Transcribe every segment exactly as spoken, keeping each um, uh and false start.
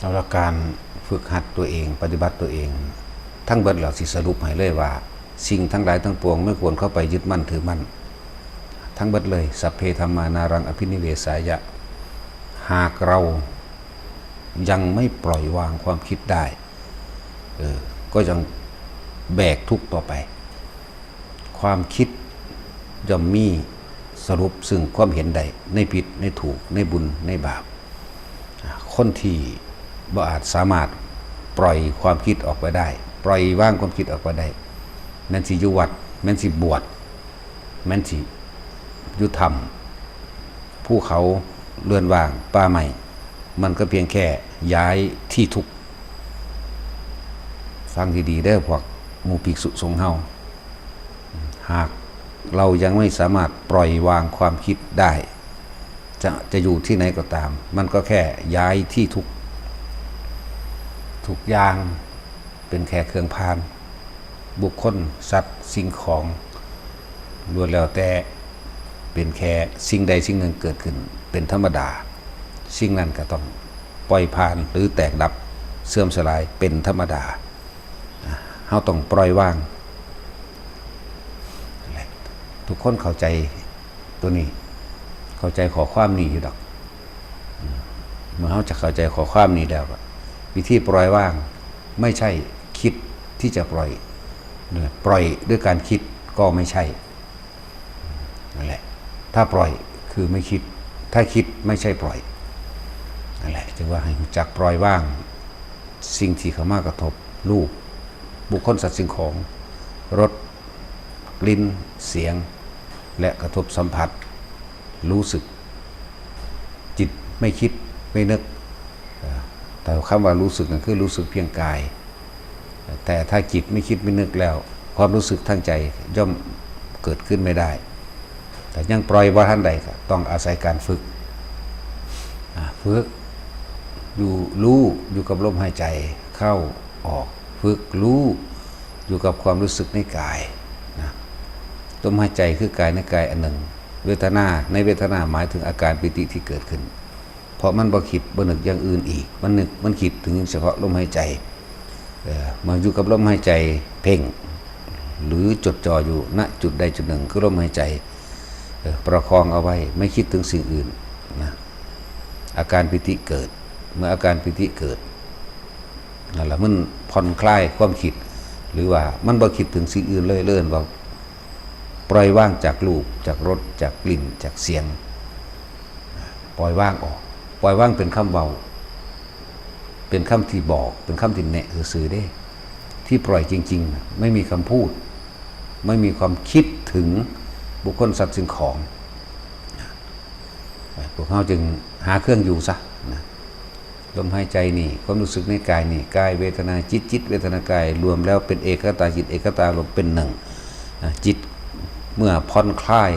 สำหรับการฝึกหัดตัวเอง ปฏิบัติตัวเอง ทั้งเบิดแล้วสิสรุปให้เลยว่า สิ่งทั้งหลายทั้งปวงไม่ควรเข้าไปยึดมั่นถือมั่น ทั้งเบิดเลย สัพเพธัมมานารังอภินิเวสายะ หากเรายังไม่ปล่อยวางความคิดได้ เออ ก็ยังแบกทุกข์ต่อไป ความคิดย่อมมีสรุปซึ่งความเห็นได้ในผิดในถูกในบุญในบาป คนที่บ่อาจสามารถปล่อยความคิดออกไปได้ ปล่อยวางความคิดออกไปได้ แม้นสิอยู่วัด แม้นสิบวช แม้นสิอยู่ถ้ำ ภูเขา เรือนว่าง ป่าไม้ มันก็เพียงแค่ย้ายที่ทุกข์ ฟังดีๆเด้อพวกหมู่ภิกษุสงฆ์เฮา หากเรายังไม่สามารถปล่อยวางความคิดได้ จะ จะอยู่ที่ไหนก็ตาม มันก็แค่ย้ายที่ทุกข์ ทุกอย่างเป็นแค่เครื่องผ่าน บุคคล สัตว์ สิ่งของ ล้วนแล้วแต่เป็นแค่สิ่งใดสิ่งหนึ่งเกิดขึ้นเป็นธรรมดา สิ่งนั้นก็ต้องปล่อยผ่านหรือแตกดับเสื่อมสลายเป็นธรรมดา อ่ะ เฮาต้องปล่อยวาง ทุกคนเข้าใจตัวนี้ เข้าใจข้อความนี้อยู่ดอก เมื่อเฮาจะเข้าใจข้อความนี้แล้วอะ วิธีปล่อยวางไม่ใช่คิดที่จะปล่อย ปล่อยด้วยการคิดก็ไม่ใช่ นั่นแหละ ถ้าปล่อยคือไม่คิด ถ้าคิดไม่ใช่ปล่อย นั่นแหละ จึงว่าให้รู้จักปล่อยวาง สิ่งที่เข้ามากระทบ รูป บุคคล สัตว์ สิ่งของ รส กลิ่น เสียง และกระทบสัมผัส รู้สึก จิตไม่คิดไม่นึก เอ่อ แต่คำว่ารู้สึกนั่นคือรู้สึกเพียงกาย แต่ถ้าจิตไม่คิดไม่นึกแล้ว ความรู้สึกทางใจย่อมเกิดขึ้นไม่ได้ แต่ยังปล่อยบ่ทันได้ ก็ต้องอาศัยการฝึก อ่า ฝึก อยู่ รู้อยู่กับลมหายใจเข้าออก ฝึกรู้อยู่กับความรู้สึกในกายนะ ลมหายใจคือกายในกายอันหนึ่ง เวทนาในเวทนาหมายถึงอาการปีติที่เกิดขึ้น เพราะมันบ่คิดบ่นึกอย่างอื่นอีก มันนึกมันคิดถึงเฉพาะลมหายใจ เอ่อ มาอยู่กับลมหายใจเพ่ง หรือจดจ่ออยู่ ณ จุดใดจุดหนึ่งคือลมหายใจ เอ่อ ประคองเอาไว้ ไม่คิดถึงสิ่งอื่นนะ อาการปีติเกิด เมื่ออาการปีติเกิด นั่นแหละมันผ่อนคลายความคิด หรือว่ามันบ่คิดถึงสิ่งอื่นเลย เอิ้นว่าปล่อยวางจากรูป จากรส จากกลิ่น จากเสียง ปล่อยวางออก ปล่อยวางเป็นคำเว้า เป็นคำที่บอก เป็นคำที่แนะซื่อๆเด้ ที่ปล่อยจริงๆน่ะ ไม่มีคำพูด ไม่มีความคิดถึงบุคคล สัตว์ สิ่งของ พวกเฮาจึงหาเครื่องอยู่ซะนะ ลมหายใจนี่ ความรู้สึกในกายนี่ กายเวทนาจิต จิตเวทนากาย รวมแล้วเป็นเอกคตาจิต เอกคตารมณ์เป็นหนึ่ง อ่ะ จิตเมื่อผ่อนคลาย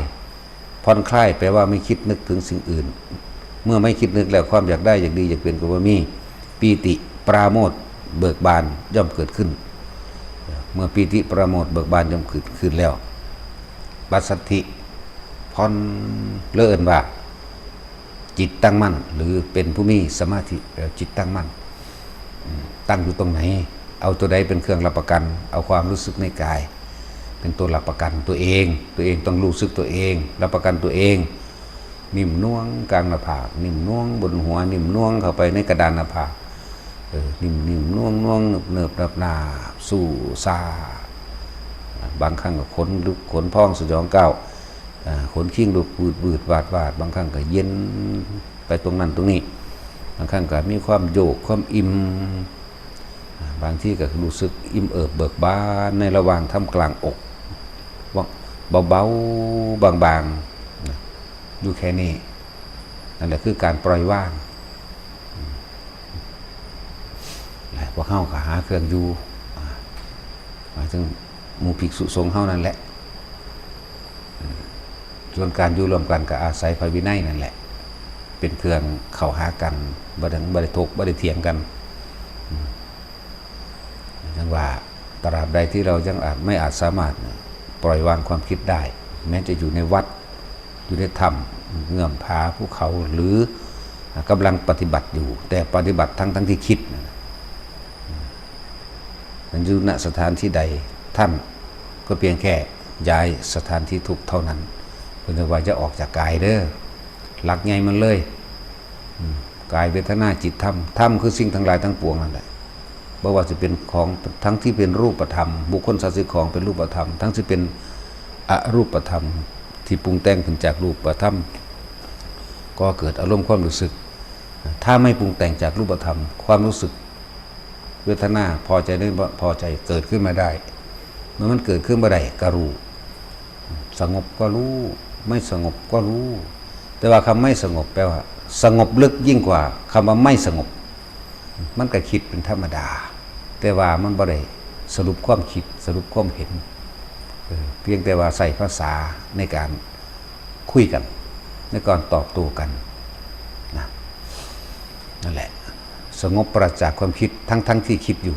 ผ่อนคลายแปลว่าไม่คิดนึกถึงสิ่งอื่น เมื่อไม่คิดนึกแล้วความอยากได้อยากดีอยากเป็นก็บ่มี ปีติปราโมทย์เบิกบานย่อมเกิดขึ้น เมื่อปีติปราโมทย์เบิกบานย่อมเกิดขึ้นแล้ว ปัสสัทธิ ผ่อน เลิศว่า จิตตั้งมั่น หรือเป็นผู้มีสมาธิ แล้วจิตตั้งมั่น อืม ตั้งอยู่ตรงไหน เอาตัวใดเป็นเครื่องรับประกัน เอาความรู้สึกในกาย เป็นตัวรับประกันตัวเอง ตัวเองต้องรู้สึกตัวเอง รับประกันตัวเอง นิ่มนวลกลางหน้าผาก นิ่มนวลบนหัว นิ่มนวลเข้าไปในกระดานหน้าผาก เออ นิ่มๆ นวลๆ เนิบๆ นาบๆ สู้ซ่า บางครั้งก็ขนลุกขนพองสยองก้าว อ่า ขนคิงลุกวืดวืดวาดวาด บางครั้งก็เย็นไปตรงนั้นตรงนี้ บางครั้งก็มีความโยกความอิ่ม อ่า บางทีก็รู้สึกอิ่มเอิบเบิกบานในระหว่างท่ามกลางอก ว่าเบาๆ บางๆ นะ อยู่แค่นี้ นั่นแหละคือการปล่อยวาง พวกเฮาก็หาเครื่องอยู่ อ่า หมายถึงหมู่ภิกษุสงฆ์เฮานั่นแหละ อืม ส่วนการอยู่ร่วมกันก็อาศัยพระวินัยนั่นแหละ เป็นเครื่องเข้าหากัน บ่ได้ บ่ได้ถก บ่ได้เถียงกัน อืม จั่งว่า ตราบใดที่เรายังอาจ ไม่อาจสามารถปล่อยวางความคิดได้ แม้จะอยู่ในวัด อยู่ในถ้ำ เงื้อมผา ภูเขา หรือ กำลังปฏิบัติอยู่ แต่ปฏิบัติทั้งทั้งที่คิดนะ มันอยู่ณสถานที่ใด ท่านก็เพียงแค่ย้ายสถานที่ทุกข์เท่านั้น เพิ่นว่าจะออกจากกายเด้อ หลักใหญ่มันเลย อืม กายเวทนาจิตธรรม ธรรมคือสิ่งทั้งหลายทั้งปวงนั่นแหละ บ่ว่าจะเป็นของทั้งที่เป็นรูปธรรม บุคคลสัตว์สิ่งของเป็นรูปธรรม ทั้งที่เป็นอรูปธรรม ที่ปรุงแต่งขึ้นจากรูปธรรม ก็เกิดอารมณ์ความรู้สึก ถ้าไม่ปรุงแต่งจากรูปธรรม ความรู้สึก เวทนาพอใจหรือไม่พอใจเกิดขึ้นมาได้ เมื่อมันเกิดขึ้นมาได้ก็รู้ สงบก็รู้ ไม่สงบก็รู้ แต่ว่าคำไม่สงบแปลว่า สงบลึกยิ่งกว่าคำว่าไม่สงบ มันก็คิดเป็นธรรมดา แต่ว่ามันบ่ได้สรุปความคิด สรุปความเห็น เออ เพียงแต่ว่าใส่ภาษาในการคุยกัน ในการตอบโต้กันนะ นั่นแหละ สงบปราศจากความคิด ทั้งๆที่คิดอยู่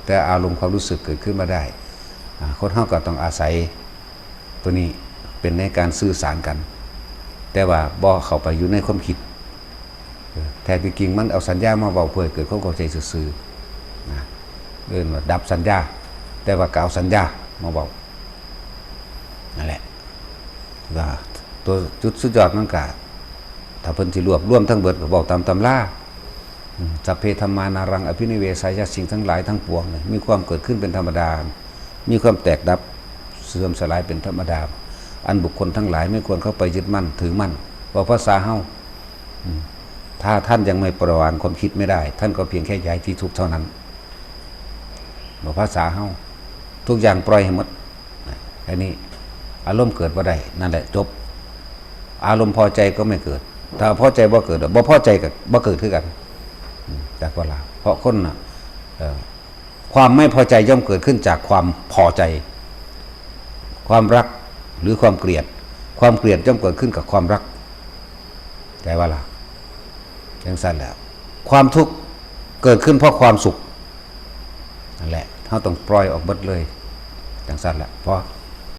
แต่อารมณ์ความรู้สึกเกิดขึ้นมาได้ อ่า คนเฮาก็ต้องอาศัยตัวนี้เป็นในการสื่อสารกัน แต่ว่าบ่เข้าไปอยู่ในความคิด เออ แท้ที่จริงมันเอาสัญญามาเว้าเพื่อให้เกิดความเข้าใจซื่อๆ นะ เอิ้นว่าดับสัญญา แต่ว่าก็เอาสัญญามาเว้า นั่นแหละ ว่าตัวจุดสุดยอดมันก็ ถ้าเพิ่นสิรวบรวมทั้งเบิดก็เว้าตามตำรา อืม สัพเพธัมมานารังอภินิเวสายะ สิ่งทั้งหลายทั้งปวงเนี่ย มีความเกิดขึ้นเป็นธรรมดา มีความแตกดับเสื่อมสลายเป็นธรรมดา อันบุคคลทั้งหลายไม่ควรเข้าไปยึดมั่นถือมั่น ว่าภาษาเฮา อืม ถ้าท่านยังไม่ปล่อยวางความคิดไม่ได้ ท่านก็เพียงแค่ย้ายที่ทุกข์เท่านั้น บอกภาษาเฮา ทุกอย่างปล่อยให้หมด แค่นี้ อารมณ์เกิดบ่ได้ นั่นแหละจบ อารมณ์พอใจก็ไม่เกิด ถ้าพอใจบ่เกิด บ่พอใจก็บ่เกิดคือกัน อืม จากเวลา เพราะคนน่ะ เอ่อ ความไม่พอใจย่อมเกิดขึ้นจากความพอใจ ความรักหรือความเกลียด ความเกลียดย่อมเกิดขึ้นกับความรัก แต่ว่าล่ะ จังซั่นแหละ ความทุกข์เกิดขึ้นเพราะความสุข นั่นแหละ เฮาต้องปล่อยออกเบิดเลย จังซั่นแหละ เพราะ